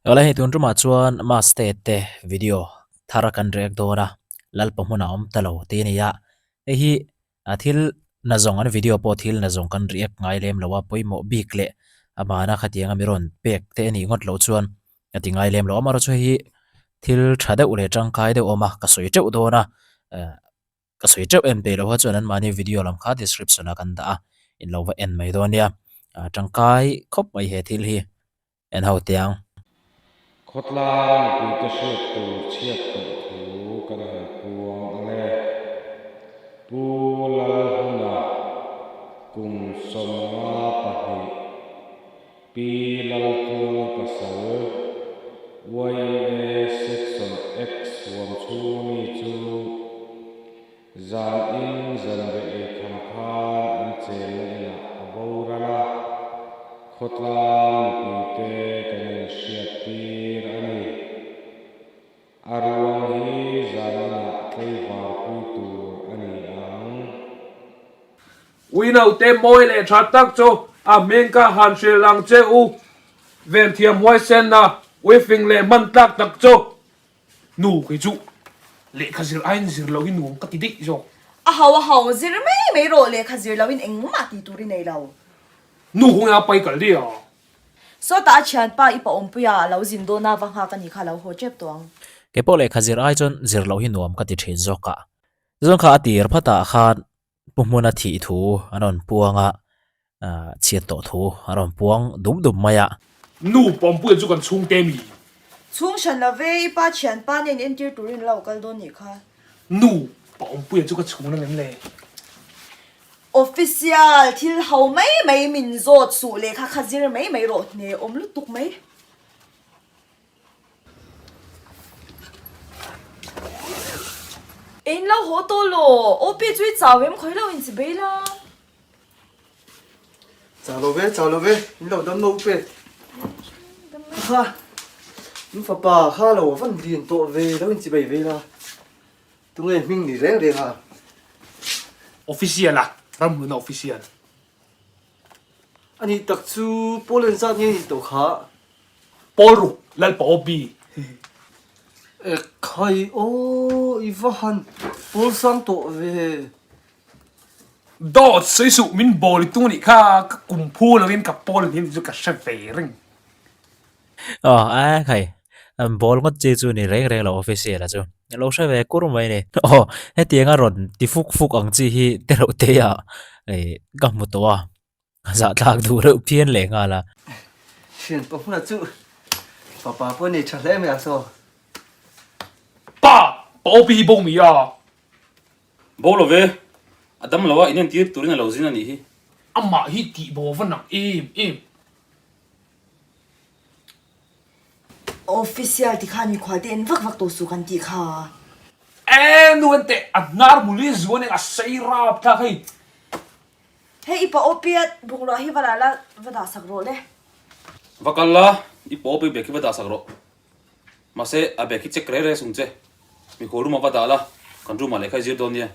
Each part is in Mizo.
Awle hei tun tumah chuan Maste te video thar kan react dawn a, Lalpa hmunah awm ta lo tih a ni a, hei hi a thil na zawng an video pawh thil na zawng kan react ngai lem lo a, pawimawh bik leh a mahna khatianga mi rawn pek te a nih ngawt loh chuan a ti ngai lem lo. Amaherawhchu hei hi thil tha deuh leh tangkai deuh a awm a, ka sawi teuh dawn a, eh Ka sawi teuh em peih loh a chuan anmahni video lam kha description ah kan dah a, in lo va en mai dawn nia. Tangkai khawp mai he thil hi en ho teh ang. Khawtlang mipuite hriat tur chhiat tawh thu kan han puang ang e. Pu Lalhuna kum 52. Pi Laltluangi pasal, YEA Section X huam chhunga mi chu zan in zanreh eikham khan an chenna inah a boral a, khawtlang mipuite kan inhriattir a ni. A ruang hi zan inah tleivar pui tur a ni ang. Ui naute mawi leh tha tak chu a hming ka han hrilh ang che u. Venthiam huaisenna ui fing leh hman tlak tak chu. Nu kei chu lehkha zir aiin zir loh hi nuam ka ti daih zawk. A ho a ho, zir mai mai rawh lehkha zir lohin engmah tih tur i nei lo. Nu kawng eng a pai kal daih a. Sawtah a thianpa i pa awmpuia a lo zin dawn a va nghak a nih kha a lo haw tep tawh ang. Kei pawh lehkha zir ai chuan zir loh hi nuam ka ti thin zawk a. Chuan kha a tir phatah khan Pu Hmuna thih thu an rawn puang a, chhiat tawh thu an rawn puang dum dum mai a. Nu Pawmpuia chu kan chhungte mi. Chhung hran lo ve, i pa thianpa nen entir turin lo kal dawn nih kha. Nu Pawmpuia chu ka chhung na lem le. Official thil ho mai mai min zawt suh lehkha kha zir mai mai rawh hne awm lutuk mai. Ein lo haw tawh law, OP chu i chau em khawi lo in chi bei la. Chau lo ve, chau lo ve, in lo dam lo pe. Kha, in fapa kha lo van lian tawh ve lo in chi bei ve la. Tunge hming ni reng reng a? Official a, Ramhluna official. A nih tak chu Paul en zat nge ni tawh kha? Paul ruk Lalpa OB. E khai aw i va han Paul sang tawh ve. Dawt sawi suh min bawl i tung anih kha ka kum phu lovin ka Paul nih chu ka hre ve reng. Aw a khai bawl ngawt chi chu ni reng reng lo official a chu lo hre ve kur mai ni. Aw hetianga rawn ti fuk fuk ang chi hi tereuh te ah ka hmu tawh a zahthlak duh reuh phian leh nghal a. Thian pa hmunah chu papa pawh nei tha hle mai a saw. Pa! Pa OP hi bo mi a. Bo lo ve, a dam lo a inentir turin a lo zin a nih hi. Amah hi tih bo va nak em em. Official ti khan mikhual te en vak vak tawh suh kan tih kha. E nu en teh a hnar hmu li zuan eng a sei rap thlak hei. Hei i pa awpi a bungrua hi va la la va dah sak rawh le. Va kal la i pa awpi bag hi va dah sak rawh. Mahse a bag hi check reng reng sung che. Mikhual room ah va dah la kan room ah lehkha i zir dawn nia.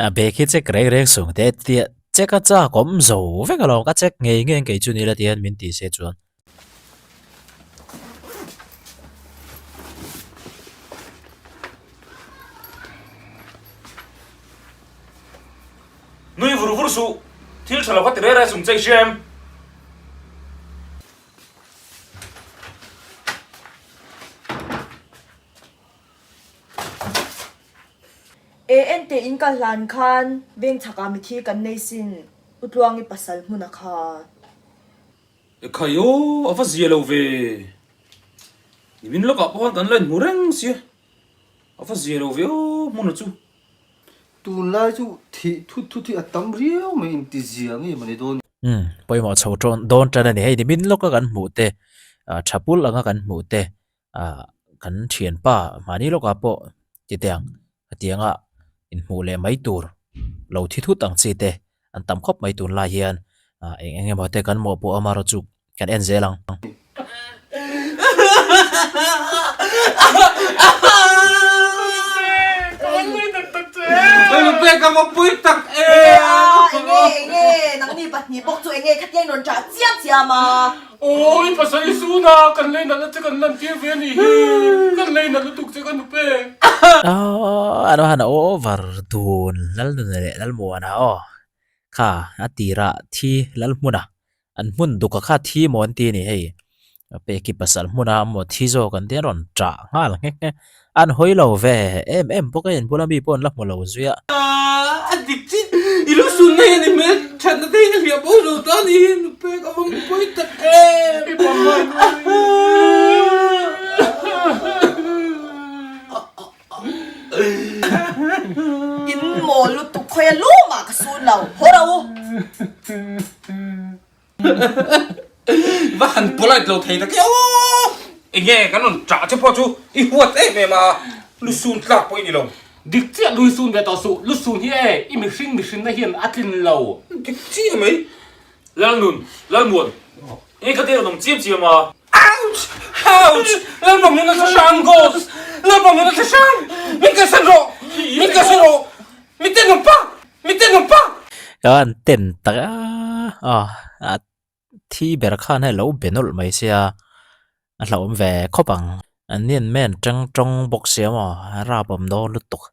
A bag hi check reng reng sung teh tia check a chak awm zo vek alawm ka check ngei ngei ang kei chu ni la tihian min ti se chuan. Nui vur vur suh, thil tha lo kha ti reng reng sung che i hria em? E en teh in ka hlan khan veng chhakah mithi kan nei sin U Tluangi pasal hmuna kha. E khai aw, a va zia lo ve. Nimin lawkah pawh khan kan la inhmu reng sia, a va zia lo ve aw hmuna chu. Tunlai chu thih thut thut hi a tam riau mai inti zia nge mawni dawn. Umm, pawimawh chho tawn dawn tan a ni. Hei nimin lawka kan hmuh te, tha pul anga kan hmuh te, ah kan thianpa mahni lawkah pawh titiang hetianga inhmuh leh mai tur lo thi thut ang chi te an tam khawp mai tunlai hian ah eng eng emaw te kan mawhpawh a amaherawh chu kan en zel ang. Nupe ka va pui tak e! Enge enge nangni pahnih bawk chu enge khatiang in rawn ṭah chiam chiam a? Awi pasal i sun a, kan lei nalh na che kan lan tir ve a nih hi, kan lei nalh lutuk che ka nupe. Aw an han over dun Lalnuna leh Lalmuana aw kha a tirah thi Lalhmuna An hmun duka kha thi maw an ti a ni hei. Peki pasal hmuna maw thi zawk an ti a rawn ṭah nghal nghek nghek. An hawi lo ve em em bawk a, in bula mi pawh an la hmu lo zui a. A dik chi, i lu sun nei a ni hmel, ṭhatna te hi a hliah bo zo ta a ni hi, nu pek a va pawi tak em. I pa hmai nui. In mawl lutuk khawi a lu mah ka sun lo, haw ro u. Va han polite lo thei tak e aw! Enge kan rawn ṭah che pawh chu i huat em em a, lu sun tlak pawh i ni lo. Dik chiah lui sun ve tawh suh, lu sun hi e i mihring mihrinna hian a tlin lo. Dik chiah mai. Lalnun, Lalmuan, enge ka te rawn awm chiam chiam a? Ouch! Ouch! Lalpamhmun a thlahrang Ghost! Lalpamhmun a thlahrang! Min kalsan rawh! Min kalsan rawh! Mi tenawm pa! Mi tenawm pa! Ka han ten tak a, a thi ber khan hei lo be nawlh mai sia, a hlauhawm ve khawp ang. An ni an men tang tawng bawk sia maw, a rap awm dawn lutuk.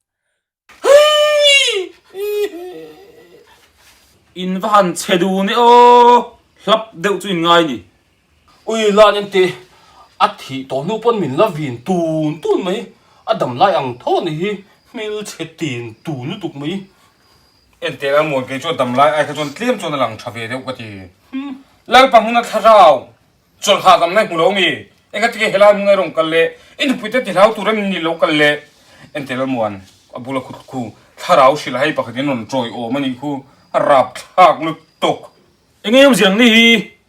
In va han chhe dun e aw, hlap deuh chu in ngai ni. Ui lan en teh, a thih tawh hnu pawn min la vin tun tun mai, a dam lai ang tho a nih hi, hmel chhe tin tun lutuk mai. Enteh la muan kei chuan dam lai ai kha chuan tlem chuan a lang tha ve deuh ka ti. Lalpa hmuna thlarau Chawlh hahdam na hmu lo mi? Enga tige helai hmun a rawn kal le? I nupui te tihlau tur em ni lo kal le? Entir a muan a bula khut khu thlarau hrilh hei pakhat in rawn tawi awm a nih khu a rapthlak lutuk. Enge awmzia ang ni hi?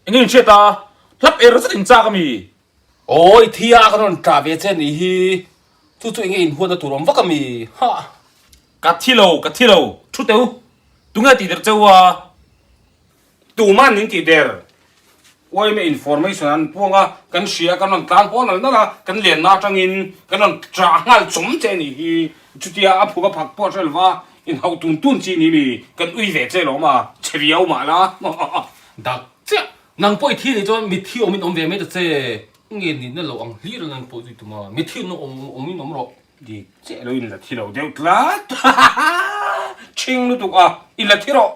Enge in hriat a? Hlap er zet in chak a mi? Awi thi a ka rawn tah ve che nih hi chu chu enge in huatna tur awm vak a mi? Hah. Ka thi lo, ka thi lo, thu teu tunge tih der cheu a? Tuman min tih der uaime information an puang a, kan hria kan rawn tlan haw nal nal a, kan lenna atangin kan rawn ṭah nghal chawm che a nih hi. Chutia a phuk a phak pawh a hre lova, inhauh tun tun chi ni mi kan ui ve che lawm a, che viau mah la. Dak chiah, nang pawh i thi nih chuan mitthi awmin awm ve mai ta che, nge nihna lo ang hlir a nang pawh zui tum a, mitthi awmin awm rawh. Dik chiah lo in la thi lo deuh tlat Chhing lutuk a i la thi rawh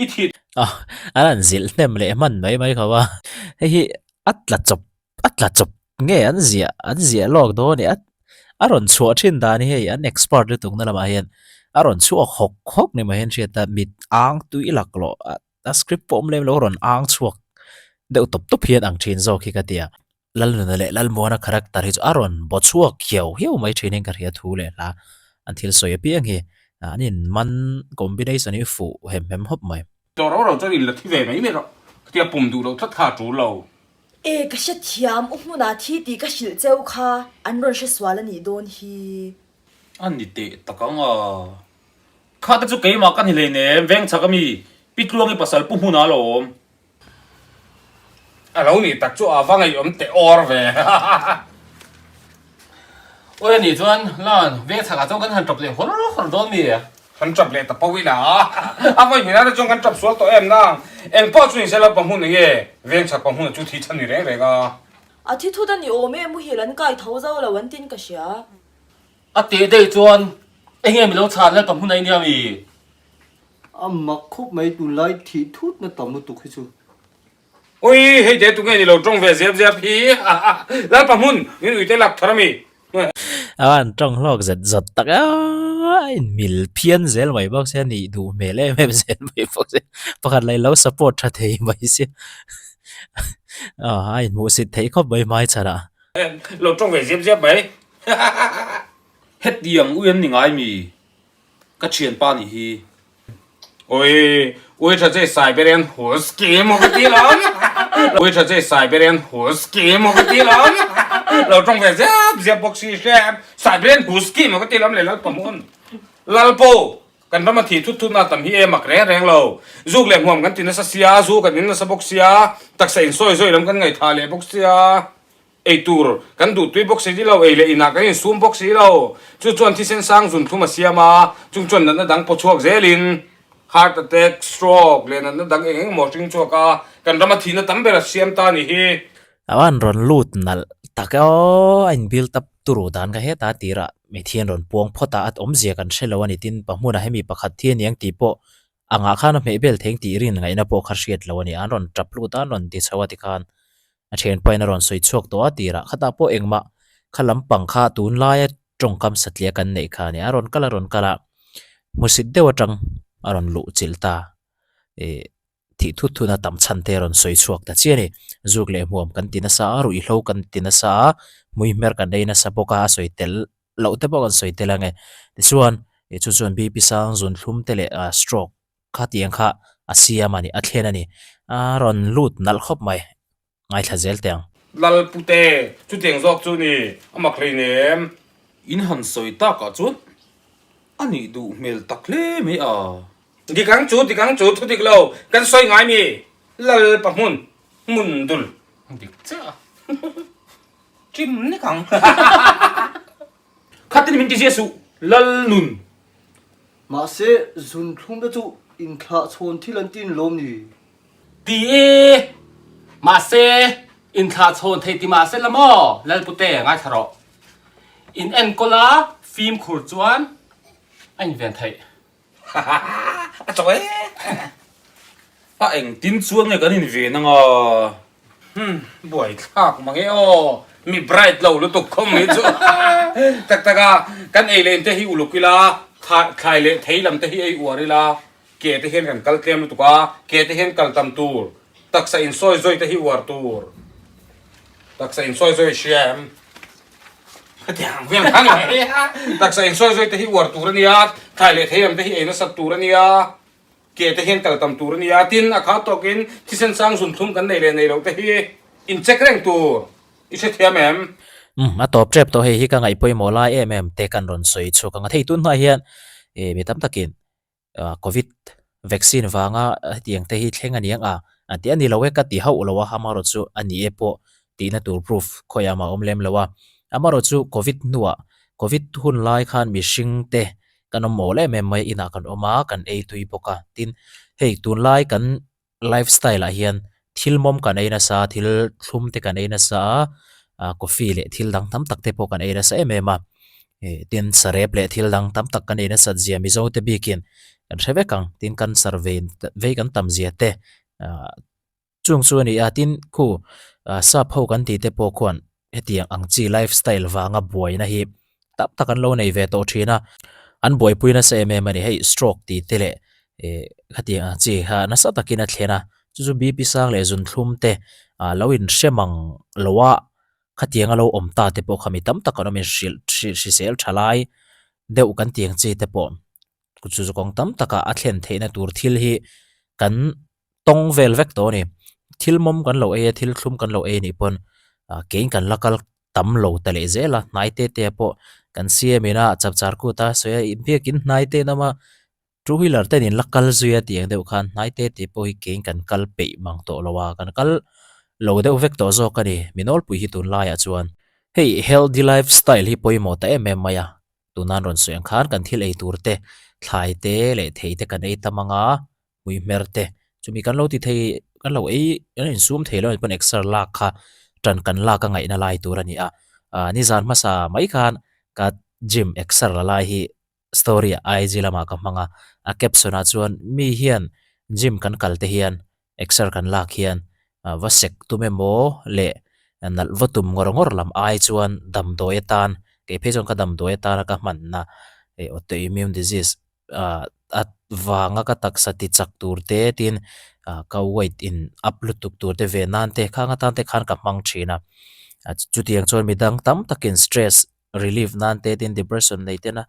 I thi An han zilh hnem leh hman mai mai kho a, hei hi a tla chawp a tla chawp nge an ziah an ziah lawk dawn e a rawn chhuah thin dan hi hei an expert lutuk na lamah hian a rawn chhuak hawk hawk ni mai hian hriat a mit ang tui laklawh a a script pawh awm lem lo a rawn ang chhuak deuh tawp tawp hian ang thin zawk hi ka ti a. Lalnuna leh Lalmuana character hi chu a rawn baw chhuak hiau hiau mai thin in ka hria thu leh hla an thil sawi apiang hi an in man combination hi fuh hem hem hawp mai. Tawh rau rau chuan in la thi ve mai mai rawh. Khatia pum duh loh tlat kha a tul lo. E ka hrethiam u hmunah thi tih ka hrilh cheu kha an rawn hre sual a nih dawn hi. A ni teh tak ang a. Kha te chu keimah ka ni hleinem veng chhak ami Pi Tluangi pasal pu hmunah a lo awm. A lo nih tak chu a va ngaihawm teh awr ve. Awi anih chuan Lan, veng chhakah chuan kan han tap leh hawr hawr dawn mi? Kan tap leh ta pawh ila a, a vawi hminah te chuan kan tap sual tawh em nang. Eng pawh chu ni sela pa hmun enge veng chhak pa hmunah chu thi chhan ni reng reng a. A thi thut a ni awm e, muhil an kai tho zo lo an tin ka hria. A teh daih chuan enge mi lo chhan Lalpa hmun a i nia mi? A mak khawp mai tunlai thih thut na tam lutuk hi chu. Ui hei te tunge ni lo tawng ve zep zep hi Lalpa hmun min ui te lak thar ami. A han tawng hlawk zet zawt tak a a inmil phian zel mai bawk sia nih duh hmel em em zel mai bawk sia pakhat lah ilo support tha thei mai sia a inhmuhsit theih khawp mai hmaichhanah. Lo tawng ve zep zep mai hetiang ui an ni ngai mi. Ka thianpa nih hi. Oi, ui tha che Siberian Husky maw ka ti lawm. Ui tha che Siberian Husky maw ka ti lawm. Lo tawng ve ziap ziap bawk si hrem. Siberian Husky maw ka ti lawm le Lalpa hmun. Lalpo, kan rama thih thut thut na tam hi e mak reng reng lo. Zuk leh hmuam kan ti nasa sia, zu kan in nasa bawk sia, taksa in sawi zawi lam kan ngaihthah leh bawk sia. Ei tur kan duh tui bawk si lo, ei leh inah kan insum bawk si lo. Chu chuan thisen sang zun thlum a siam a, chung chuan natna dang paw chhuak zelin heart attack, stroke leh natna dang eng eng emaw hring chhuak a, kan rama thihna tam ber a siam ta a ni hi. A van rawn lut nalh tak e aw, a in build up turu dan kha heta tirah mithian rawn puang phawt a, a awmzia kan hre lo a ni tin pahmunah hemi pakhat thi a niang tih pawh angah khan a hmeh bel theng tih rin ngaihna pawh kha hriat lo a ni, an rawn tap lut a, an rawn ti chho a tikhan a thianpain a rawn sawi chhuak tawh a tirah khatah pawh engmah kha lampang kha tunlaia tawngkam satliah kan neih kha a ni, a rawn kal a rawn kal a, hmusit deuh atang a rawn luh chilh ta ih thih thut thut a tam chhan te a rawn sawi chhuak ta chiah a ni, zuk leh hmuam kan ti nasa a, ruihhlo kan ti nasa a, hmuihmer kan ei nasa bawk a, a sawi tel loh te pawh kan sawi tel ange tichuan ih chu chuan BP sang zunthlum te leh ah stroke kha tiang kha a siam a ni a thlen a ni a rawn lut nalh khawp mai ngaithla zel teh ang. Lal pute chutiang zawk chu ni a mak hleinem. In han sawi takah chuan a nih duh hmel tak hle mai a. Dik ang chu dik ang chu thu dik lo kan sawi ngai mi Lal pahmun hmun dul. Dik chiah a. Chim nek ang. Khatin min ti zia suh Lal nun. Mahse zunthlum te chu inthlah chhawn thil an ti in lawm ni? Ti e, mahse inthlah chhawn thei ti mahse la maw Lalpute ngaithla rawh. In enkawl a fimkhur chuan a inven theih. A chaw e. A engtin chuan nge kan in ven anga? Hmm, buai thlak mang e aw. Mi bright lo lutuk khawm mai chu. Tak tak a, kan ei leh in te hi uluk ila, thlai leh thei lam te hi ei uar ila, ke te hian kan kal tlem lutuk a, ke te hian kal tam tur, taksa insawi zawi te hi uar tur. Taksa insawi zawi hria em? Hetiang vel kha ni mai a. Taksa insawi zawi te hi uar tur a nia, thlai leh thei lam te hi ei nasat tur a nia, ke te hian kal tam tur a nia, tin a kha tawkin thisen sang zunthlum kan nei leh nei loh te hi in check reng tur i hrethiam em? Umm a tawp tep tawh hei hi ka ngaih pawimawh lai em em te kan rawn sawi chhuak ang a, hei tunhnuai hian ih mi tam takin Covid vaccine vanga hetiang te hi thleng a ni ang a, an ti a ni lo e ka ti hauh lo a, amaherawh chu a ni e pawh tihna tur proof khawiah mah a awm lem lo a, amaherawh chu Covid hnuah Covid hun lai khan mihring te kan awm mawl em em mai a, inah kan awm a, kan ei tui bawk a, tin hei tunlai kan life style ah hian thil mawm kan ei nasa a thil thlum te kan ei nasa a ah coffee leh thil dang tam tak te pawh kan ei nasa em em a ih tin sarep leh thil dang tam tak kan ei nasat zia mizo te bikin kan hre vek ang tin cancer vei vei kan tam zia te ah chung chu a ni a tin khu ah sap ho kan tih te pawh khuan Hetiang ang chi life style vanga buaina hi tam tak an lo nei ve tawh thin a, an buaipui nasa em em a ni. Hei stroke tih te leh eh khatiang ang chi kha nasa takin a thlen a, chu chu BP sang leh zunthlum te ah lo inhrem ang lo a, khatiang a lo awm ta te pawh kha mi tam tak an awm in hrilh hrisel tha lai deuh kan tih ang chi te pawh chu chu kawng tam takah a thlen theihna tur thil hi kan tawng vel vek tawh a ni. Thil mawm kan lo ei a, thil thlum kan lo ei anih pawn ah kein kan la kal tam lo ta leh zel a, hnai te te pawh kan siam in a chapchar kut a sawi a biakin hnai te an awm a, two wheeler ten in la kal zui a tih ang deuh khan hnai te te pawh hi kein kan kal peih mang tawh lo a, kan kal lo deuh vek tawh zawk a ni, mi nawlpui hi tunlaiah chuan. Hei healthy life style hi pawimawh ta em em mai a, tunan rawn sawi ang khan kan thil ei tur te, thlai te leh thei te kan ei tam ang a, mui hmer te chumi kan lo ti thei kan lo ei kan insum thei lo anih pawn exer lak kha tan kan lak a ngaihna lai tur a ni a ah nizan hmasa mai khan ka gym exer la lai hi story ah IG lamah ka hmang a a caption ah chuan mi hian gym kan kal te hian exer kan lak hian va sek tum emaw leh nalh va tum ngawr ngawr lam ai chuan damdawi atan kei phei chuan ka damdawi atana ka hmanna eh autoimmune disease ah a vanga ka taksa ti chak tur te tin ah ka weight in up lutuk tur te ve nan te khang atan te khan ka hmang thin a chutiang chuan midang tam takin stress relief nan te tin depression nei ten a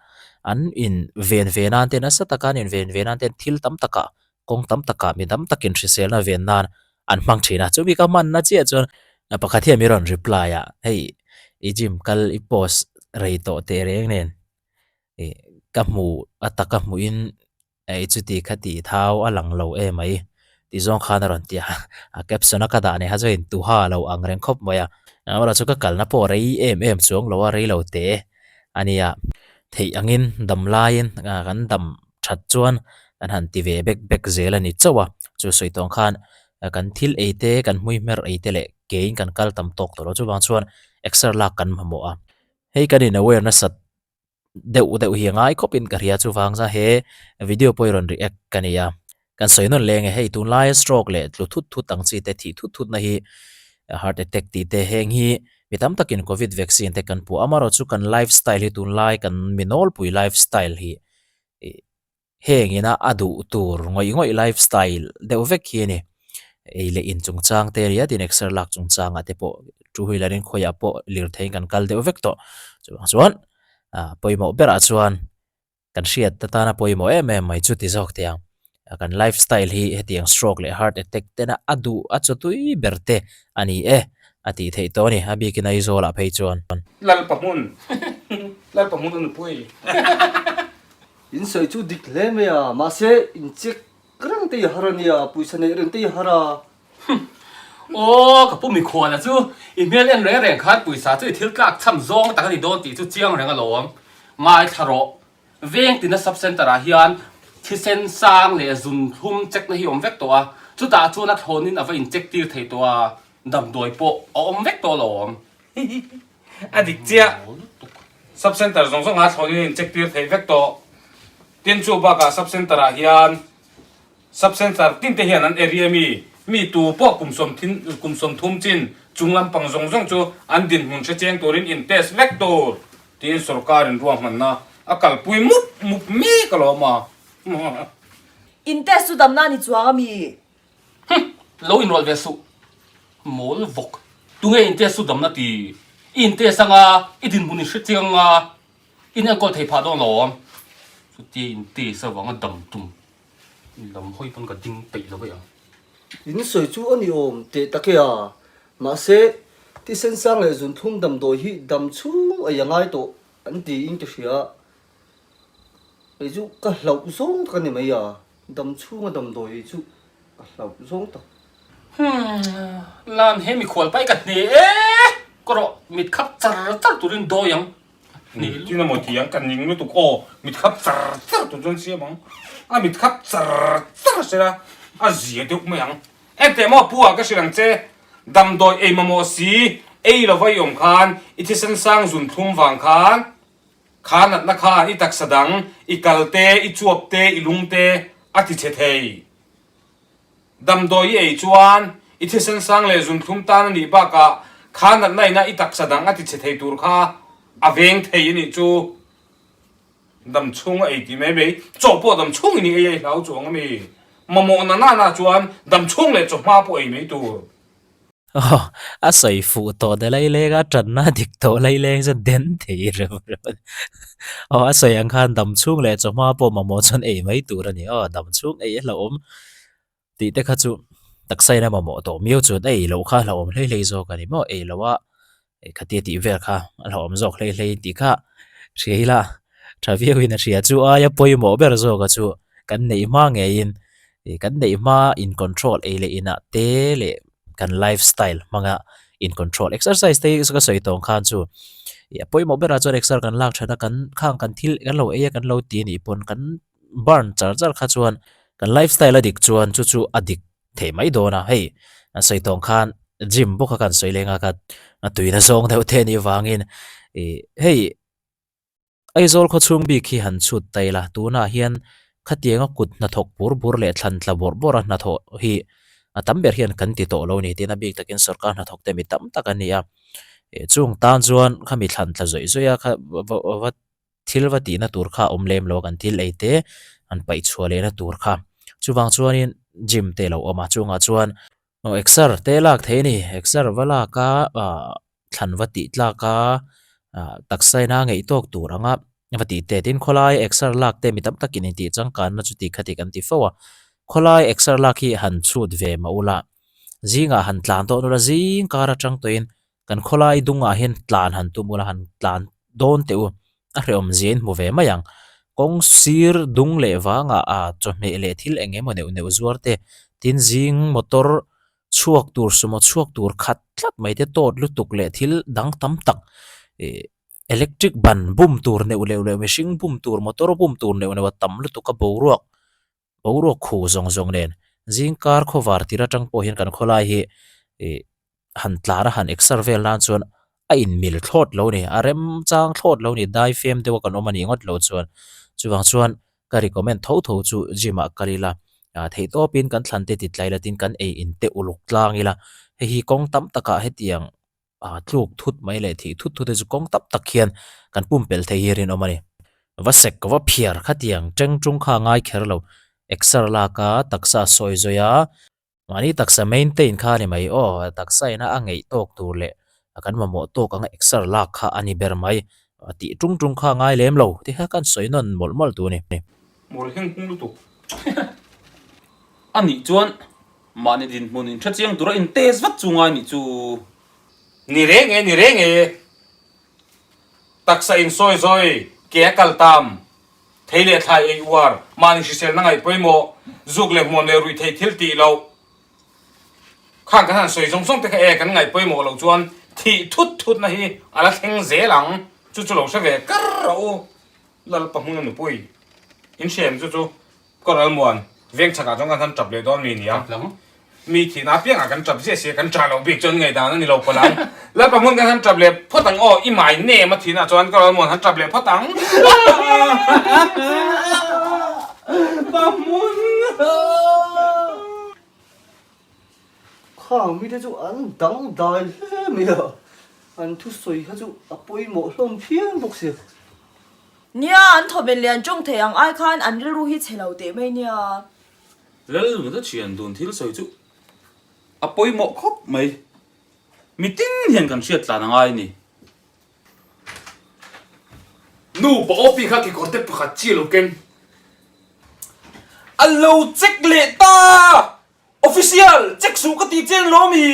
an in ven ve nan te nasa taka an in ven ve nan te thil tam takah kawng tam takah mi tam takin hriselna ven nan an hmang thin a chumi ka hmanna chiah chuan pakhat hian min rawn reply a hei i gym kal i post rei tawh teh reng nen. ih ka hmu a taka hmuhin ei chuti kha tih thau a lang lo em mai tih zawng khan a rawn ti a, a caption a ka dah nei kha chuan in tuha lo ang reng khawp mai a. Amaherawhchu chu ka kalna pawh rei em em chuang lo a, rei lo te a nia. Theih angin dam laiin kan dam that chuan kan han ti ve bek bek zel a ni chauh a. Chu sawi tawng khan kan thil ei te, kan hmui hmer ei te leh keiin kan kal tam tawk tawh lo. Chuvang chuan exer lak kan mamawh a. Hei kan in aware nasat deuh deuh hi a ngai khawp in ka hria chuvang chuan he video pawh hi rawn react ka ni a kan sawi nawn leng e hei tunlaia stroke leh tlu thut thut ang chi te thih thut thut na hi heart attack tih te heng hi mi tam takin covid vaccine te kan puah amaherawh chu kan life style hi tunlai kan mi nawlpui life style hi ih Heng ina a duh tur ngawih ngawih life style deuh vek hi a ni. Ei leh in chungchang te ria tin exer lak chungchangah te pawh two wheeler in khawiah pawh lirtheiin kan kal deuh vek tawh. Chuvang chuan ah pawimawh berah chuan kan hriat atana pawimawh em em mai chu ti zawk teh ang. Kan life style hi hetiang stroke leh heart attack tena a duh a chaw tui ber te a ni e a tih theih tawh a ni. A bikin Aizawlah phei chuan. Lalpa hmun Lalpa hmun a nupui. In sawi chu dik hle mai a, mahse in check reng te i har a nia, pawisa neih reng te i har a. Humm. Aw, ka pu mikhuala chu i hmel en reng reng khan pawisa chu i thil tlak cham zawng tak a ni dawn tih chu chiang reng alawm. Ngaithla rawh. Veng tina sub center ah hian thisen sang leh zun thlum check na hi awm vek tawh a, chutah chuan a thlawnin a va in check tir thei tawh a, damdawi pawh a awm vek tawh alawm. A dik chiah. Sub center zawng zawng ah thlawnin a in check tir theih vek tawh. Tin chu bakah sub center ah hian sub center tin te hian an area mi mi tu pawh kum sawm thin kum 30 chin chung lampang zawng zawng chu an dinhmun hre cheng turin in test vek tur tiin sorkar in ruahmanna a kalpui mup mup mek alawm a. In test chu damna a ni chuang ami? Hum! Lo inrawlh ve suh. Mawl vawk. Tunge in test chu damna ti? I in test anga i dinhmun in hre chiang anga in enkawl thei phah dawn lo awm. Chutia in test avanga dam tum lam hawi pawn ka ding peih lo vei ang. In sawi chu a ni awm teh tak e a. Mahse, thisen sang leh zunthlum damdawi hi dam chhung ei a ngai tawh an tiin ka hria. Kei chu ka hlauh zawng tak a ni mai a, dam chhunga damdawi ei chu ka hlauh zawng tak. Humm, Lan he mikhual pai ka hne e, ka rawh mit khap char char turin dawi ang, ka hne lutuk. Tin amaw ti ang, ka ning lutuk aw, mit khap char char tur chuan siam ang, a mit khap char char sela a zia deuh mai ang. Enteh maw pu ah ka hrilh ang che, damdawi ei mamawh si, ei lova i awm khan i thisen sang zun thlum vang khan, Kha natna khan i taksa dang, i kal te, i chuap te, i lung te a ti chhe thei. Damdawi i ei chuan i thisen sang leh zunthlum tan a nih bakah kha natna ina i taksa dang a ti chhe thei tur kha a veng thei a nih chu. Dam chhung a ei tih mai mai, chaw pawh dam chhung in i ei a i hlau chuang a mi? Mamawh na nana chuan dam chhung leh chawhma pawh ei mai tur. Aw, a sawi fuh tawh de lai leng a, tanna dik tawh lai leng chuan den thei reuh reuh a ni. Aw, a sawi ang khan dam chhung leh chawhma pawh mamawh chuan ei mai tur a ni. Aw, dam chhung ei a hlauhawm tih te kha chu taksa in a mamawh tawh miau chuan a ei loh kha a hlauhawm hlei hlei zawk a ni maw? Ei loh a Khatia tih vel kha a hlauhawm zawk hlei hlei tih kha hria ila tha viau in a hria chu aia pawimawh ber zawk a chu kan neih hma ngeiin ih kan neih hma in control ei leh inah te leh kan life style hmanga in control exercise te hi ka sawi tawng khan chu ih a pawimawh berah chuan exer kan lak that a kan khang kan thil kan lo ei a kan lo ti anih pawn kan burn char char kha chuan kan life style a dik chuan chu chu a dik thei mai dawn a, hei an sawi tawng khan gym bawk a kan sawi leng a kha a tuina zawng deuh te anih vangin ih hei Aizawl khaw chhung bik hi han chhut ta ila tunah hian khatianga kut hnathawk bur bur leh thlan tla bawrh bawrh a hnathawh hi a tam ber hian kan ti tawh lo a ni tin a bik takin sorkar hnathawk te mi tam tak an ni a ih chung tan chuan khami thlan tla zawih zawih a kha va Thil va tihna tur kha a awm lem lo a, kan thil ei te han paih chhuah lehna tur kha. Chuvang chuanin gym te a lo awm a, chungah chuan aw exer te lak thei a ni. Exer va lak a, ah thlan va tih tlak a, ah taksa ina ngeih tawk tur anga va tih te. Tin, khawlai exer lak te mi tam takin intih changkanna chu ti kha ti kan ti fo a. Khawlai exer lak hi han chhut ve mah ula, zingah han tlan tawh nula zing kar atang tawhin Kan khawlai dungah hian tlan han tum ula han tlan dawn teh u, a hrehawm zia in hmu ve mai ang. Kawng sir dung leh vangah ah chawhmeh leh thil eng emaw neuh neuh zuar te, tin zing motor chhuak tur sumo chhuak tur khat tlat mai te tawt lutuk leh thil dang tam tak ih electric ban bum tur neuh leuh leh mihring bum tur motor bum tur neuh neuh a tam lutuk a boruak boruak khu zawng zawng nen zingkar khawvar tir atang pawh hian kan khawlai hi ih han tlar a han exer vel nan chuan a inmil thlawt lo a ni a remchang thlawt lo a ni dai fem deuh a kan awm a nih ngawt lo chuan chuvang chuan ka recommend tho tho chu gym ah kal ila ah theih tawpin kan thlan te ti tlai la tin kan ei in te uluk tlang ila hei hi kawng tam takah hetiang ah tluk thut mai leh thih thut thut te chu kawng tam tak hian kan pumpelh thei hi rinawm a ni. Va sek va phiar khatiang teng tung kha a ngai kher lo exer lak a taksa sawi zawi a Mahni taksa maintain kha a ni mai aw, taksa ina a ngeih tawk tur leh kan mamawh tawk anga exer lak kha a ni ber mai, tih tung tung kha a ngai lem lo tih kha kan sawi nawn mawlh mawlh tu a ni. Mawl heng hung lutuk. A nih chuan mahni dinhmun in hre chiang tura in test vat chu ngai nih chu. Ni reng e, ni reng e. Taksa in sawi zawi, ke a kal tam. Thei leh thlai ei uar, mahni hriselna ngaih pawimawh, zuk leh hmuam leh ruih theih thil tih loh. Khang kan han sawi zawng zawng te kha e kan ngaih pawimawh loh chuan thih thut thutna hi a la thleng zel ang. Chu chu lo hre ve kar rawh u. Lalpa hmuna nupui in hrem chu chu Ka ralmuan veng chhakah chuan kan han tap leh dawn mi nia. Mi thihna apiangah kan tap ziah sia, kan tah loh bik chuan ngaihdan a ni lo palh ang. Lalpa hmun kan han tap leh phawt ang aw, i mai nem a thihna chuan ka ralmuan han tap leh phawt ang. Pa hmun. Khang mite chu an dangdai hle mai a, an thusawi kha chu a pawimawh hlawm phian bawk sia. Nia, an thawmen lian tawng thei ang ai khan an rilru hi chhe lo teh mai nia. Lalnuna thian dun thil sawi chu a pawimawh khawp mai. Mitin hian kan hriat tlan a ngai a ni. Nu pa OP kha kekawr te pakhat chi lo ken. A lo check leh ta! Official, check suh ka ti chen lo mi?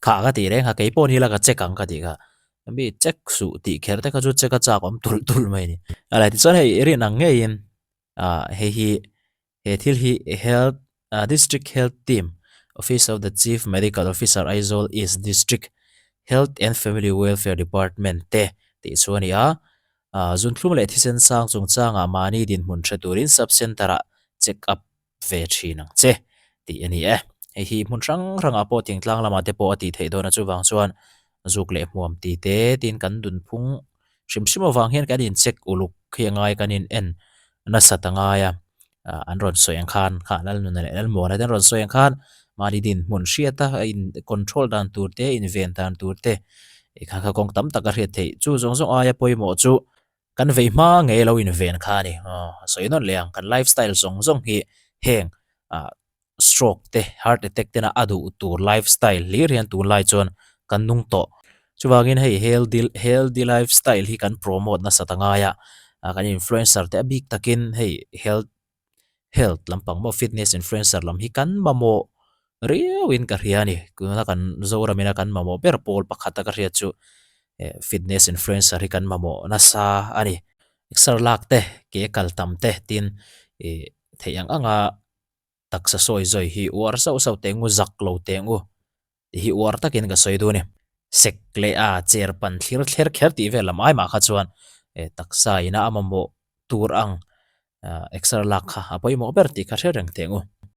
Kha ka tih reng kha kei pawh ni la ka check ang ka tih kha mi check suh tih kher te kha chu check a chak awm tulh tulh mai a ni. A la tichuan hei rin ang ngeiin ah hei hi he thil hi health ah district health team office of the chief medical officer Aizawl east district health and family welfare department te tih chu a ni a ah zunthlum leh thisen sang chungchangah mahni dinhmun hre turin sub center ah check up ve thin ang che tih a ni e. Hei hi hmun hrang hrangah pawh thingtlang lamah te pawh a tih theih dawn a chuvang chuan zuk leh hmuam ti te tin kan dunphung hrim hrim avang hian kan in check uluk khi a ngai kan in en nasat a ngai a ah an rawn sawi ang khan kha Lalnuna leh Lalmuana te an rawn sawi ang khan mahni dinhmun hriat a a in control dan tur te inven dan tur te kha kha kawng tam tak a hriat theih chu zawng zawng aia pawimawh chu Kan vei hma ngei lo inven kha a ni. Aw, sawi nawn leh ang, kan lifestyle zawng zawng hi heng ah stroke te, heart attack tena a duh tur lifestyle hlir hian tunlai chuan kan nung tawh. Chuvangin hei healthy healthy lifestyle hi kan promote nasat a ngai a, kan influencer te a bik takin hei health health lampang maw fitness influencer lam hi kan mamawh riau in ka hria a ni tuna kan Zoram ina kan mamawh ber pawl pakhat a ka hriat chu eh fitness influencer hi kan mamawh nasa a ni exer lak te ke kal tam te tin ih theih ang anga taksa sawi zawi hi uar sauh sauh teh ngu zak lo teh ngu. Ti hi uar takin ka sawi dun e. Sek leh a chair pan thlir thler kher tih vel lam ai mah kha chuan eh taksa ina a mamawh tur ang exer lak kha a pawimawh ber tih kha hre reng teh ang u.